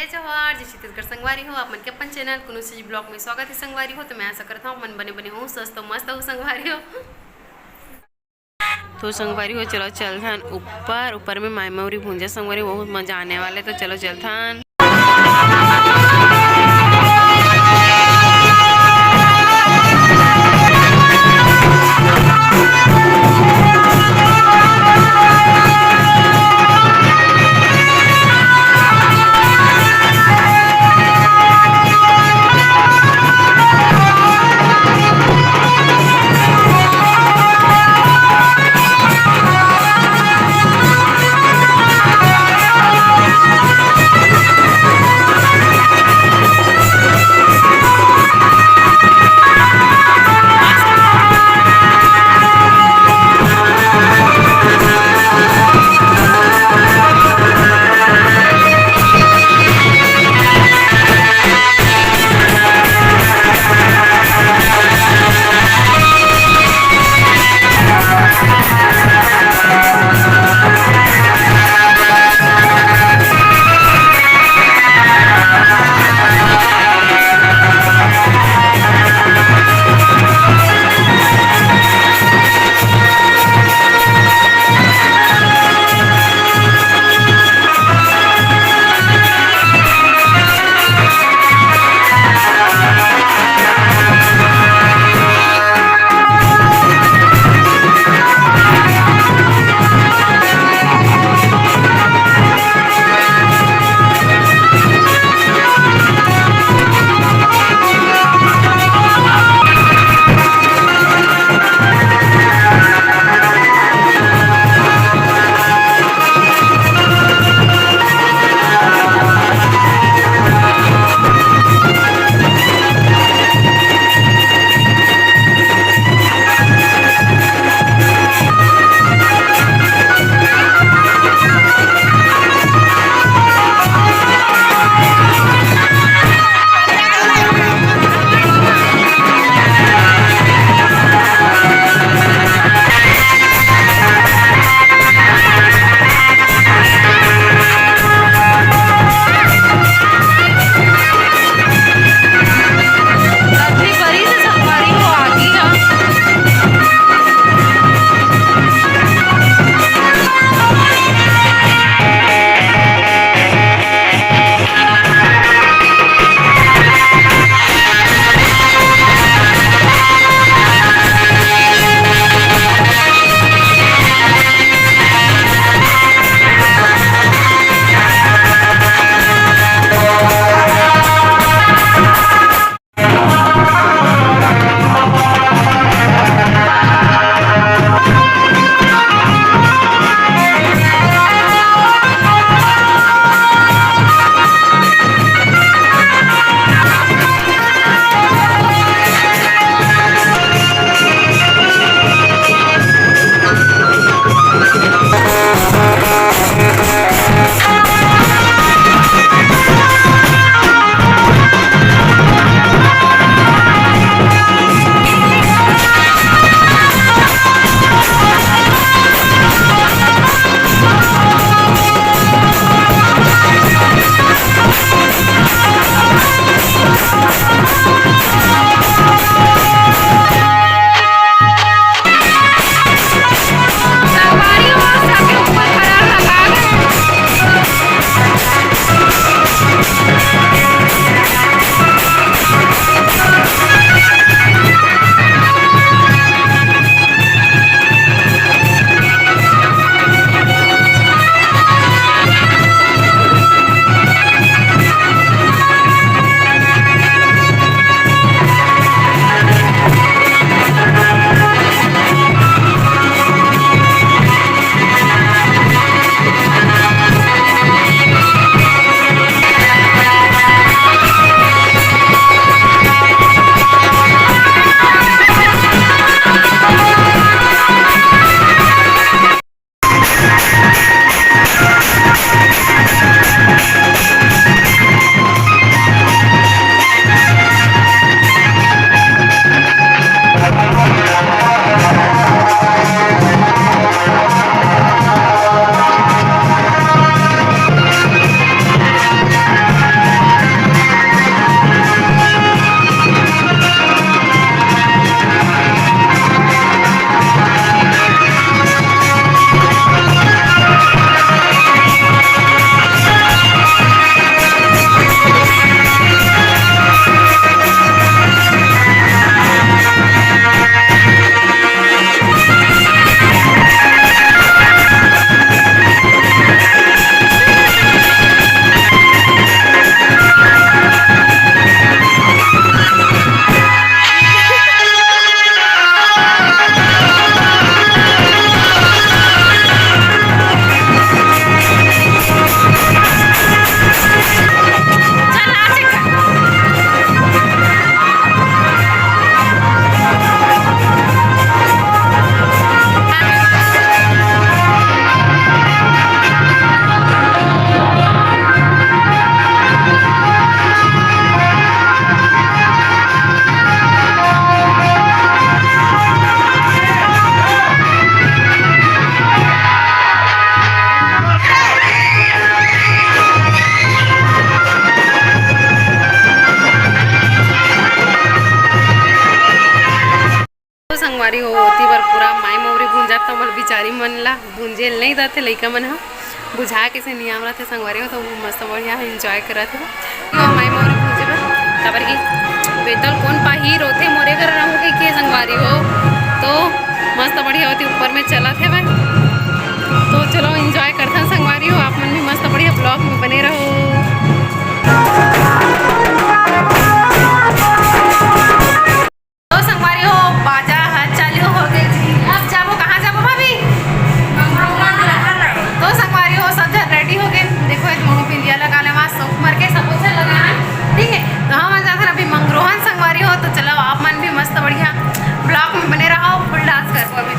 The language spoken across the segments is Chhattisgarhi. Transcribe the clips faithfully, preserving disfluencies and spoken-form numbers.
जय जोहार, जय छत्तीसगढ़ संगवारी हो, आप मन के अपन चैनल कुनुसी ब्लॉग में स्वागत है संगवारी हो। तो मैं आशा करता हूँ आप मन बने बने हो, स्वस्थ हो, मस्त हो संगवारी हो। तो संगवारी हो, चलो चलथन ऊपर, ऊपर में माई मौरी भूंजा संगवारी, बहुत मजा आने वाले। तो चलो चलथन। जाथे लइका मन ह, बुझा के से नियाम रथे संगवारी हो, तो वो मस्त बढ़िया enjoy करत हे। तो माई मोर भूल जेबे, काबर कि बेतल कोन पाही रोथे मोरे घर रहूं कहिके संगवारी हो, तो मस्त बढ़िया होती ऊपर में चलत हे भाई। तो चलो enjoy करथन संगवारी हो, आप मन भी मस्त बढ़िया vlog में बने रहो। तो संगवारी हो, बाजा ह चालू हो गए जी। अब जाबो, कहाँ जाबो भाभी? तो संगवारी हो, सब झन ready हो गए। देखो, ये मोनू बिंदिया लगा ले, वहाँ सोक मर के सब कुछ लगा है, ठीक है। तो हम जाथन अभी मंगरोहन संगवारी हो। तो चलो, आप मन भी मस्त बढ़िया vlog में बने रहो, full dance करबो अभी।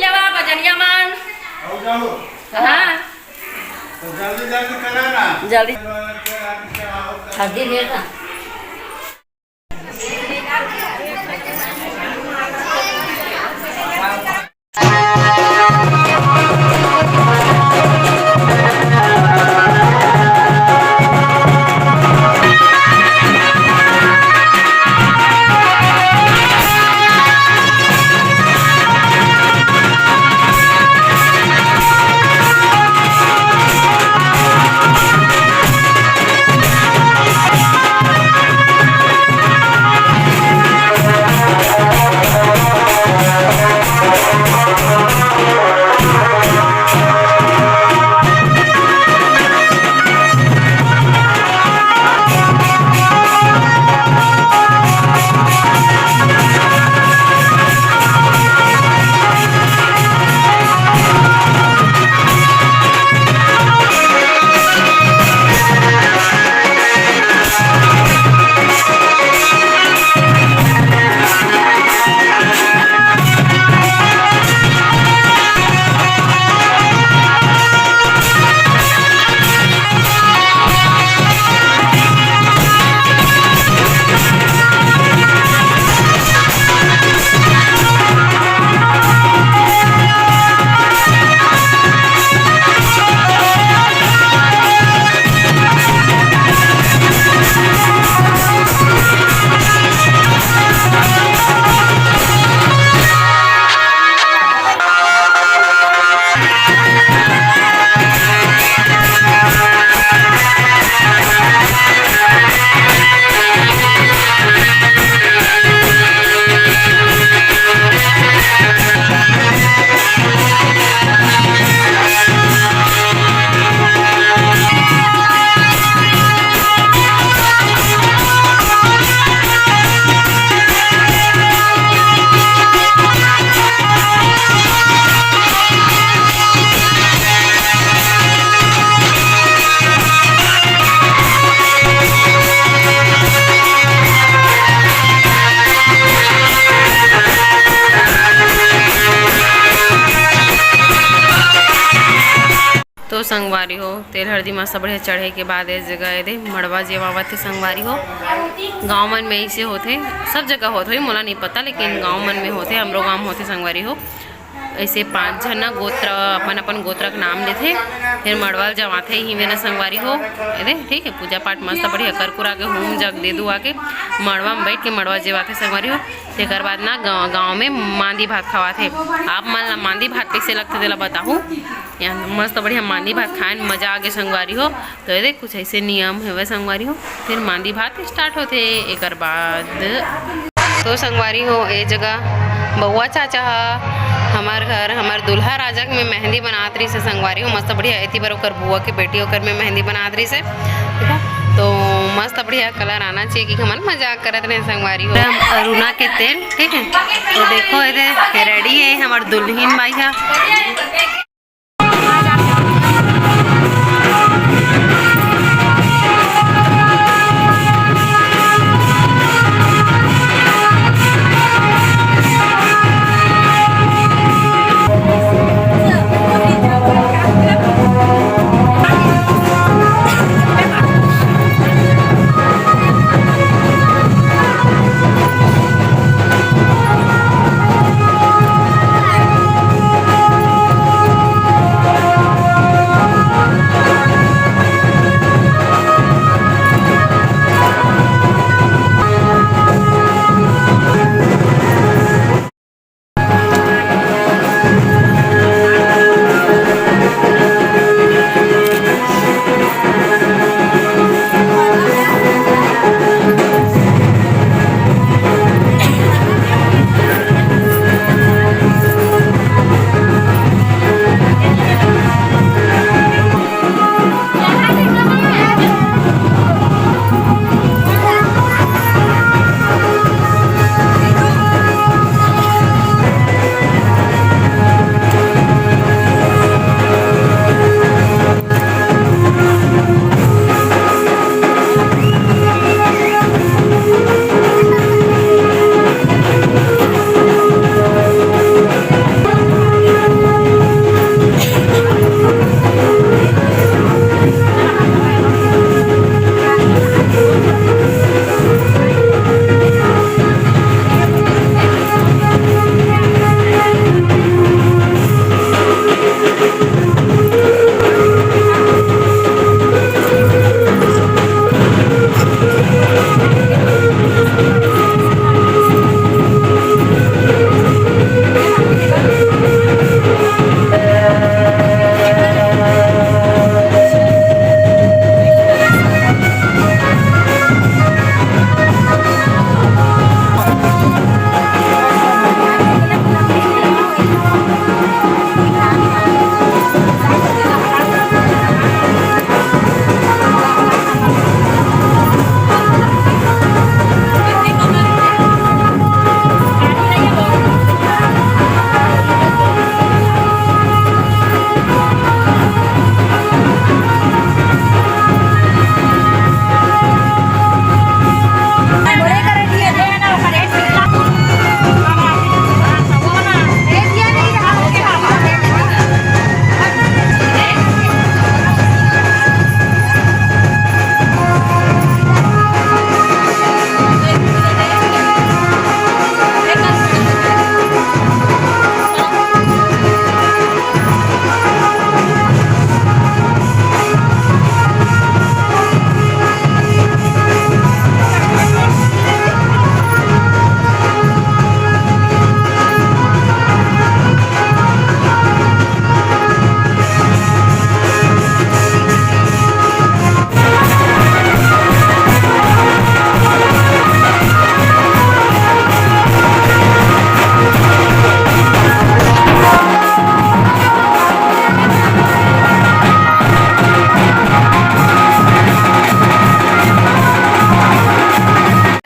लेवा बजनिया मन। हाँ। जल्दी जल्दी करा ना। जल्दी। हल्दी ले ना। संगवारी हो, तेल हरदी मस्त बढ़िया चढ़े के बाद ए जगह ए दे मड़वा जेवावत हे संगवारी हो। गाँव मन में ऐसे होथे, सब जगह होत होही, मोला नहीं पता, लेकिन गाँव मन में होथे, हमरो गाँव में होथे संगवारी हो। ऐसे पांच झन ना गोत्र, अपन अपन गोत्र के नाम लेथे, फिर मड़वा ल जमाथे ही में ना संगवारी हो। ए दे, ठीक है, पूजा पाठ मस्त बढ़िया कर कुरा के होम जग दे दुआ के मड़वा में बैठ के मड़वा जेवाथे संगवारी हो। तेकर बाद ना गाँव, गाँव में मांदी भात खवाथे। आप मन ला मांदी भात कैसे लगथे तेला बताहू। यहाँ मस्त बढ़िया मांदी भात खाए में मजा आगे संगवारी हो। तो ये देख, कुछ ऐसे नियम हवय संगवारी हो। फिर मांदी भात स्टार्ट होथे एकर बाद। तो संगवारी हो, ए जगह बउआ चाचा ह हमर घर, हमर दूल्हा राजा के में मेहंदी बनात रहिस हे संगवारी हो। मस्त बढ़िया एती बर ओकर बुआ के बेटी ओकर में मेहंदी बनात रहिस हे। ठीक है, तो मस्त बढ़िया कलर आना चाहिए कि हमन मजाक करत रहे संगवारी हो। हम अरुणा के तेल, ठीक है, तो देखो एदे रेडी है हमर दुल्हन बाई ह।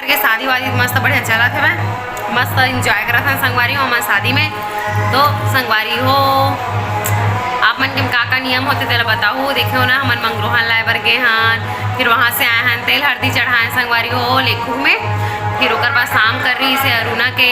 करके शादी वादी मस्त बढ़िया चलत हवय, मस्त एंजॉय करत हन संगवारी हो हमर शादी में। तो संगवारी हो, आप मन के का का नियम होथे तेला बताहू। देखे हो ना, हमन मंगरोहन लाए बर गे हन, फिर वहाँ से आए हन तेल हरदी चढ़ाए संगवारी हो लेखू में, फिर ओकर बाद शाम कर रही से अरुणा के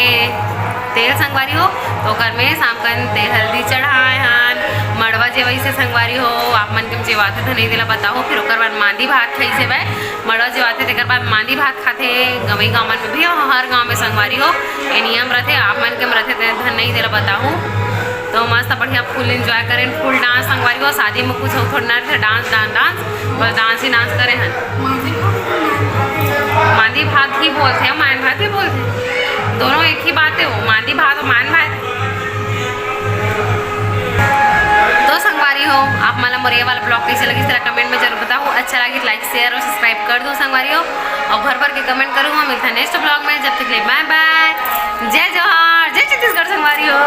तेल संगवारी हो, तो ओकर में शाम कन तेल हल्दी चढ़ाए हन। मड़वा जेवइसे संगवारी हो, आप मन के जेवाथे धनई तेला बताहू, फिर ओकर बाद मांदी भात खाइसे बे। मड़वा जेवाथे तेकर बाद मांदी भात खाथे। गंवई गांव मन में भी, हर गांव में संगवारी हो, ये नियम रथे। आप मन के में रथे ते धनई तेला बताहू। तो मस्त बढ़िया full enjoy करेन, full dance संगवारी हो। शादी में कुछ हो थोड़ा ना रथे, dance dance dance, बस dance ही dance करे हन। मांदी भात ही बोलथे, मायन भात ही बोलथे, दोनों एक ही बात है वो, मांदी भात और मायन भात। तो संगवारी हो, आप मन ला मोर ये वाला vlog कैसे लगिस तेला comment में जरूर बताहू। अच्छा लगिस like share और subscribe कर दो संगवारी हो, और भर भर के comment करूँ। हम मिलता next vlog में, जब तक ले bye bye, जय जोहार, जय छत्तीसगढ़ संगवारी हो।